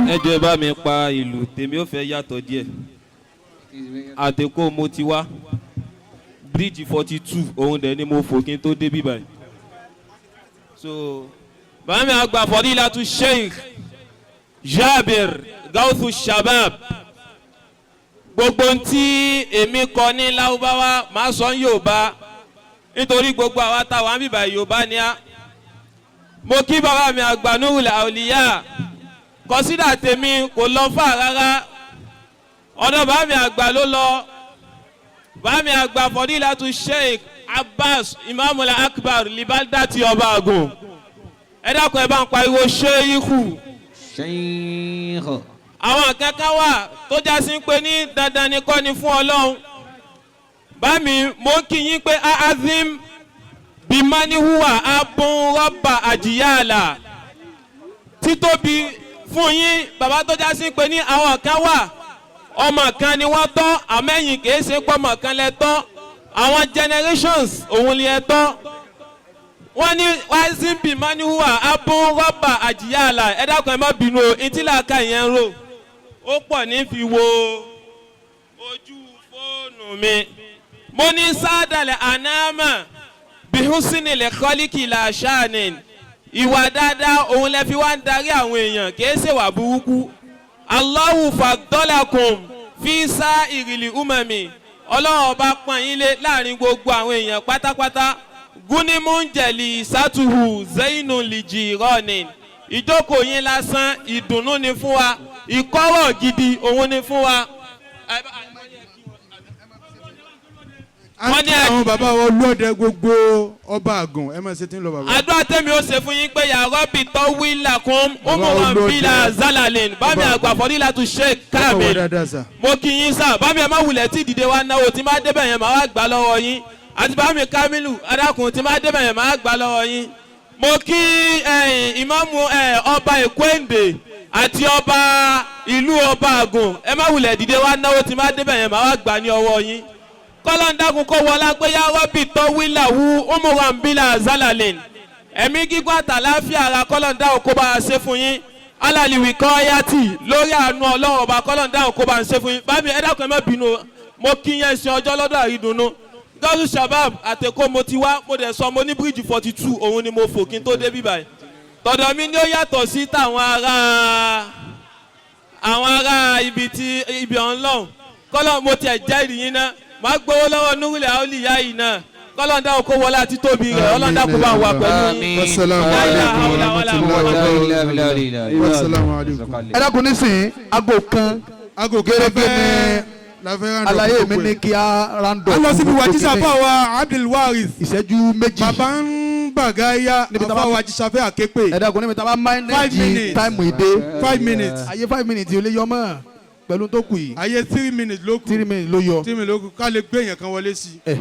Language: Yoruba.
Ẹ jọ̀ọ́, ẹ bá mi pa ìlú tèmi, ó fẹ́ yàtọ̀ díẹ̀. Àtẹ̀kọ́ mo ti wá bíríìjì 42, òun dẹ̀ ni mo fò kí n tó dé bíbáyìí. So bàbá mi àgbà, Fadilatu Sheikh Jabir Gauthu Shabab, gbogbo ntí èmi kọ ní Lárúbáwá, máa sọ ní Yorùbá, nítorí gbogbo àwa táwa ń bíbá, Yorùbá ni á. Mo kí bàbá mi àgbà Nurul Auliya. Kọsídà tèmi kò lọ fà rárá, ọ̀dọ̀ bàbá mi àgbà ló lọ. Bàbá mi àgbà, Fadilatu Sheikh Abbas, Imamul Akbar libaldati ọba àgùn, ẹ dákun, ẹ bá ń pariwo ṣéyíkù. Sheikh. Àwọn kankan wà tó já sí pé ní dandan ni kọ́ ni fún Ọlọ́run. Bá mi, mo ń kí yín pé azim bimanihuwa abun rọ́bà àjíyàlà, títóbi fún yín, bàbá tó já sí pé ní àwọn kan wà, ọmọ kan ni wọ́n tọ́, àmẹ́yìn kìí ṣe pọ́mọ kan lẹ tọ́, àwọn generations òun ni ẹ tọ́. Wọ́n ní wazim bimanihuwa abun rọ́bà àjíyàlà. Ẹ dákun, ẹ má bínú o, etí làákà yẹn ń rò ó pọ̀ ní fi wo ojú fóònù mi. Mo ní sádàlẹ̀ ànámà bihusini lè kọ́líkì làṣàní, ìwà dáadáa òun lẹ fi wá ń darí àwọn èèyàn, kìí ṣèwà burúkú. Allahu faddalakum fi sá ìrìlì umami, Ọlọ́run Ọba pọ́n yín lé láàrin gbogbo àwọn èèyàn pátápátá. Gúnímúnjẹ̀lì sátúhù zainu lìjì rọ́ọ̀nì, ìjókòó yín lásán ìdùnnú ni fún wa, ìkọ́rọ̀ gidi òun ni fún wa. A ń kí àwọn bàbá wa olóde, gbogbo ọba àgùn. Ẹ máa ṣe tí ń lọ, bàbá. Àdúrà tẹ́mi ó ṣe fún yín pé ya Rabbi tọ́wí lakum Bàbá umuran olóde. bila zalalin. Bámi Bàbá àgbà, Fadilatu Sheikh Bàbá wa Kamil, dáadáa sà. mo kí yín sà. Bámi, ẹ má wulẹ̀ tí dìde wá náwó. Tí má débẹ̀ yẹn, máa wá gbà lọ́wọ́ yín. Àti bámi Kamilu adákùn, tí má débẹ̀ yẹn, máa gbà lọ́wọ́ yín. Mo kí ìmáàmù, ọba Èkóèndè àti ọba ìlú ọba àgùn. Ẹ má wulẹ̀ dìde wá náwó. Tí má débẹ̀ yẹn, máa wá gbà ní ọwọ́ yín. Kọ́lọ́ńdàkùn kó wọlá pé ya Rabbi tọ́wí làwù umuran bila zalalin, ẹ̀mí gígùn àtàláfíà ara, kọ́lọ́ńdàkùn kó bá a ṣe fún yín. Alaliwi kọ́ yàtì lórí àánú Ọlọ́run Ọba, kọ́lọ́ńdàkùn kó bá a ṣe fún yín. Bámi, ẹ dákun, ẹ má bínú o, mo kí yẹn ṣe ọjọ́ lọ́dọ̀ àrídùnnú. Gọ́sù Shabab àtẹ̀kọ́ mo ti wá, mo dẹ̀ sọ, mo ní bíríìjì 42 òun ni mo fò kí n tó dé bíbáyìí. Tọ̀dọ̀ mi ni ó yàtọ̀ sí tàwọn ará, àwọn ará ibi tí ibi ọ̀hún lọ́hùn. Kọ́lọ́ mo tiẹ̀ jẹ́rìí yín náà, màá gbowó lọ́wọ́ Nurul Auliya yìí náà. Kọ́lọ́ ń dáwọ́ kó wọlé àti tóbi rẹ̀, Ọlọ́run dákun bá wà pẹ̀lú yín. Wasalaamu La ilaha alaykum wa illa wala rahmatulahi wa wasalaamu alaykum. Ẹ dákun, nísìnyí, aago 1 Aago gẹ́gẹ́ ní la fẹ́ round up àlàyé mi gbogbo ní ẹ̀. kí a round up. A lọ síbi gbogbo wàjísà kìíní. fáwa Abdulwaris. Ìṣẹ́jú 2. Bàbá ń bàgáyà. Níbi tá a bá- Àfáwà jísàfẹ́ àképè. Ẹ dákun, níbi tá a bá 5 manage minutes. time ìdè. 5 minutes. Ayé 5 minutes ò lè yọ mọ́ pẹ̀lú tó kù yìí. Ayé 3 minutes ló kù. 3 minutes ló yọ. 3 minutes ló kù, ká lè gbé èèyàn kan wọlé sí i. Ẹ̀hẹ́.